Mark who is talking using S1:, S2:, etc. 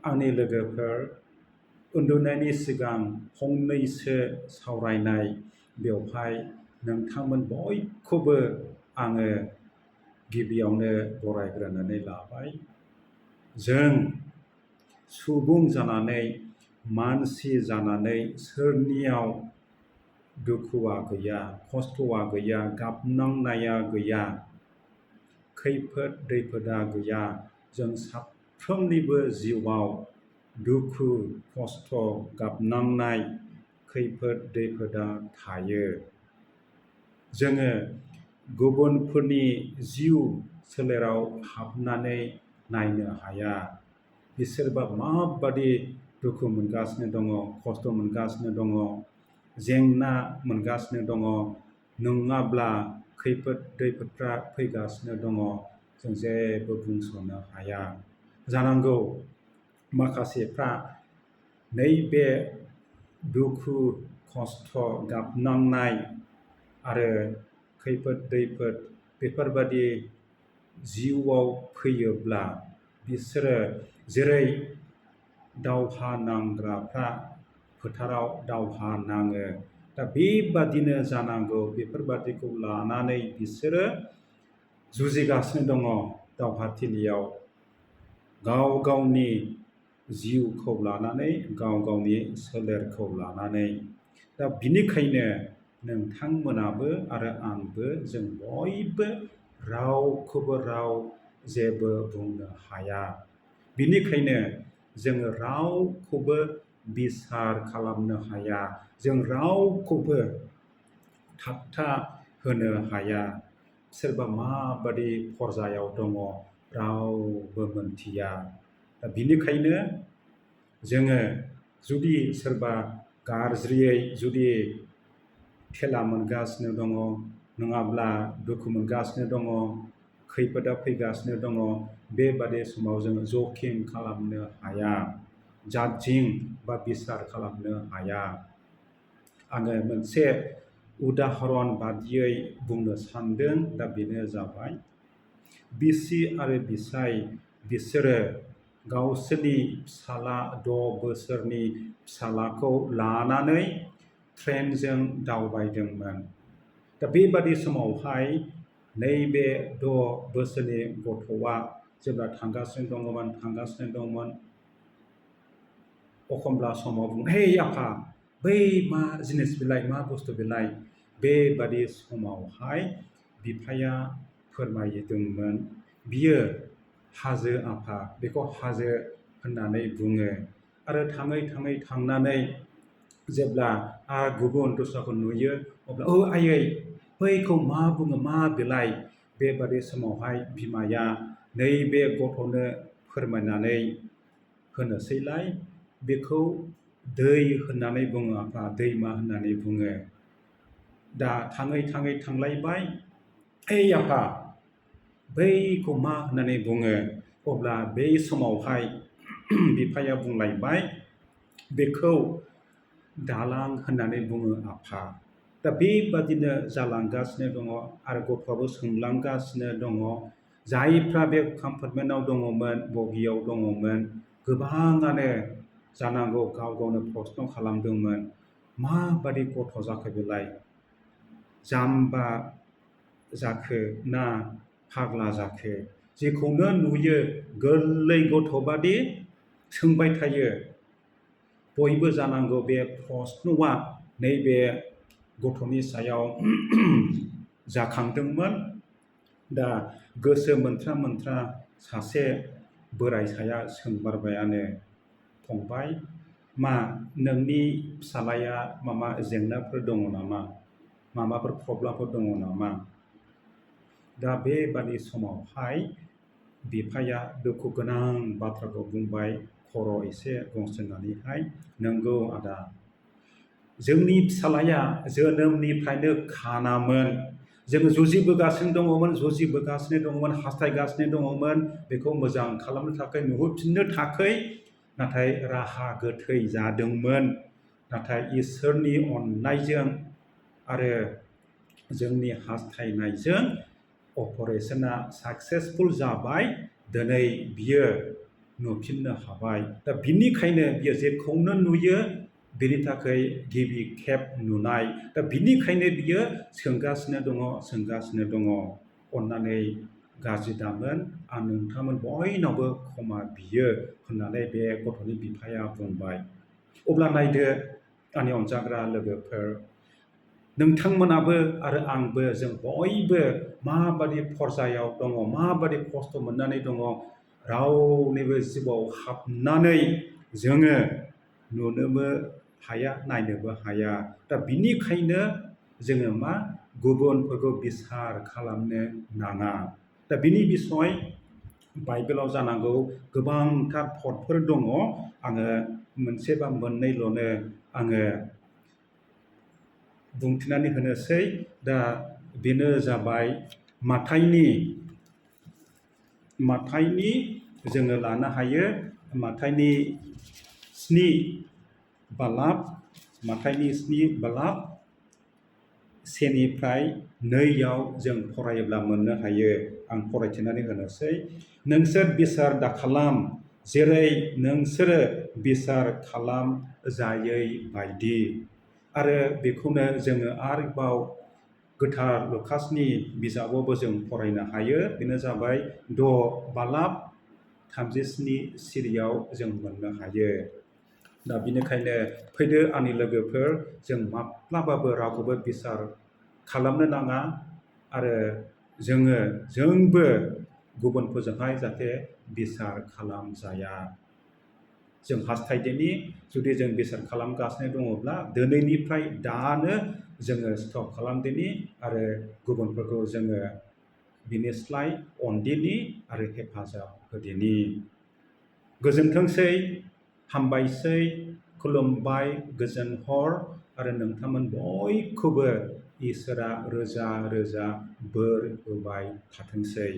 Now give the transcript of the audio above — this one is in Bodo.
S1: आंनि लोगोफोर उन्दुनायनि सिगां फंनैसो सावरायनाय बेवहाय नोंथांमोन बयखौबो आङो गिबियावनो बरायग्रोनानै लाबाय। जों सुबुं जानानै मानसि जानानै सोरनियाव दुखुआ गैया, खस्थ'आ गैया, गाबनांनाया गैया, खैफोद दैफोदा गैया। जों साफ्रोमनिबो जिउआव दुखु, खस्थ', गाबनांनाय, खैफोद दैफोदा थायो। जोङो गुबुनफोरनि जिउ सोलेराव हाबनानै नायनो हाया। बिसोरबा माबादि दुखु मोनगासिनो दङ, खस्थ' मोनगासिनो दङ, जेंना मोनगासिनो दङ, नङाब्ला खैफोद दैफोदफ्रा फैगासिनो दङ, जों जेबो बुंस'नो हाया। जानांगौ माखासेफ्रा नैबे दुखु, खस्थ', गाबनांनाय आरो खैफोद दैफोद बेफोरबादि जिउआव फैयोब्ला बिसोरो जेरै दावहा नांग्राफ्रा फोथाराव दावहा नाङो, दा बेबादिनो जानांगौ बेफोरबादिखौ लानानै बिसोरो जुजिगासिनो दङ दावहाथिलियाव गाव गावनि जिउखौ लानानै, गाव गावनि सोलेरखौ लानानै। दा बिनिखायनो नोंथांमोनाबो आरो आंबो जों बयबो रावखौबो राव जेबो बुंनो हाया। बिनिखायनो जोङो रावखौबो बिसार खालामनो हाया। जों रावखौबो ठाट्टा होनो हाया। सोरबा माबादि पर्जायाव दङ रावबो मोनथिया। दा बिनिखायनो जोङो जुदि सोरबा गाज्रियै जुदि थेला मोनगासिनो दङ, नङाब्ला दुखु मोनगासिनो दङ, खैफोदा फैगासिनो दङ, बेबादि समाव जोङो जखिम खालामनो हाया, जाजिं बा बिसार खालामनो हाया। आङो मोनसे उदाहरन बादियै बुंनो सानदों। दा बेनो जाबाय बिसि आरो बिसाय बिसोरो गावसोरनि फिसाला 6 बोसोरनि फिसालाखौ लानानै ट्रेनजों दावबायदोंमोन। दा बेबादि समावहाय नैबे 6 बोसोरनि गथ'आ जेब्ला थांगासिनो दंमोन, एखमब्ला समाव बुङो, "हे आफा, बै मा जिनिस बेलाय, मा बुस्थु बेलाय?" बेबादि समावहाय बिफाया फोरमायदोंमोन, "बियो हाजो आफा, बेखौ हाजो होननानै बुङो।" आरो थाङै थाङै थांनानै जेब्ला गुबुन दस्राखौ नुयो, अब्ला, "औ आयै, बैखौ मा बुङो, मा बेलाय?" बेबादि समावहाय बिमाया नैबे गथ'नो फोरमायनानै होनोसैलाय, "बेखौ दै होननानै बुङो आफा, दैमा होननानै बुङो।" दा थाङै थाङै थांलायबाय, "ओइ आफा, बैखौ मा होननानै बुङो?" अब्ला बै समावहाय बिफाया बुंलायबाय, "बेखौ दालां होननानै बुङो आफा।" दा बेबादिनो जालांगासिनो दङ आरो गथ'आबो सोंलांगासिनो दङ। जायफ्रा बे कम्पार्टमेन्टआव दङमोन, बगियाव दङमोन, गोबाङानो जानांगौ गाव गावनो प्रस्न खालामदोंमोन, माबादि गथ' जाखो बेलाय? जाम्बा जाखो ना फाग्ला जाखो? जेखौनो नुयो गोरलै गथ'बादि सोंबाय थायो। बयबो जानांगौ बे प्रस्नआ नैबे गथ'नि सायाव जाखांदोंमोन। दा गोसो मोनथ्रा मोनथ्रा सासे बोराइ साया सोंबारबायानो, "फंबाय, मा नोंनि फिसालाया माबा जेंनाफोर दङ नामा? माबाफोर प्रब्लेमफोर दङ नामा?" दा बेबादि समावहाय बिफाया दुखु गोनां बाथ्राखौ बुंबाय, खर' एसे गंस्रिनानैहाय, "नंगौ आदा, जोंनि फिसालाया जोनोमनिफ्रायनो खानामोन। जोङो जुजिबोगासिनो दङमोन, हास्थायगासिनो दङमोन बेखौ मोजां खालामनो थाखाय, नुहोफिननो थाखाय, नाथाय राहा गोथै जादोंमोन। नाथाय इसोरनि अननायजों आरो जोंनि हास्थायनायजों अपारेशना साक्सेसफुल जाबाय। दिनै बियो नुफिननो हाबाय दा बिनिखायनो बियो जेखौनो नुयो बेनि थाखाय गिबि खेब नुनाय दा बिनिखायनो बियो सोंगासिनो दङ अन्नानै गाज्रि दामोन आं नोंथांमोन बयनावबो क्षमा बियो होननानै बे गथ'नि बिफाया बुंबाय। अब्ला नायदो आंनि अनजाग्रा लोगोफोर नोंथांमोनाबो आरो आंबो जों बयबो माबादि फरजायाव दङ माबादि खस्थ' मोननानै दङ रावनिबो जिउआव हाबनानै जोङो नुनोबो हाया नायनोबो हाया दा बिनिखायनो जोङो मा गुबुनफोरखौ बिसार खालामनो नाङा दा बिनि बिसय बाइबेलाव जानांगौ गोबांथार थटफोर दङ आङो मोनसे बा मोननैल'नो आङो बुंथिनानै होनोसै दा बेनो जाबाय माथाइनि जोङो लानो हायो माथाइनि 7 बालाब 1निफ्राय 2आव जों फरायोब्ला मोननो हायो आं फरायथिनानै होनोसै नोंसोर बिसार दाखालाम जेरै नोंसोरो बिसार खालाम जायै बायदि आरो बेखौनो जोङो आरोबाव गोथार लुकासनि बिजाबावबो जों फरायनो हायो बेनो जाबाय 6 बालाब 37 सिरियाव जों मोननो हायो दा बिनिखायनो फैदो आंनि लोगोफोर जों माब्लाबाबो रावखौबो बिसार खालामनो नाङा आरो जोंबो गुबुनफोरजोंहाय जाहाथे बिसार खालामजाया जों हास्थायदोनि जुदि जों बिसार खालामगासिनो दङब्ला दिनैनिफ्राय दानो जोङो स्टप खालामदोनि आरो गुबुनफोरखौ जोङो बिनिस्लाय अनदिनि आरो हेफाजाब होदिनि गोजोनथोंसै हामबायसै खुलुमबाय गोजोन हर आरो नोंथांमोन बयखौबो इसोरा रोजा रोजा बोर होबाय थाथोंसै।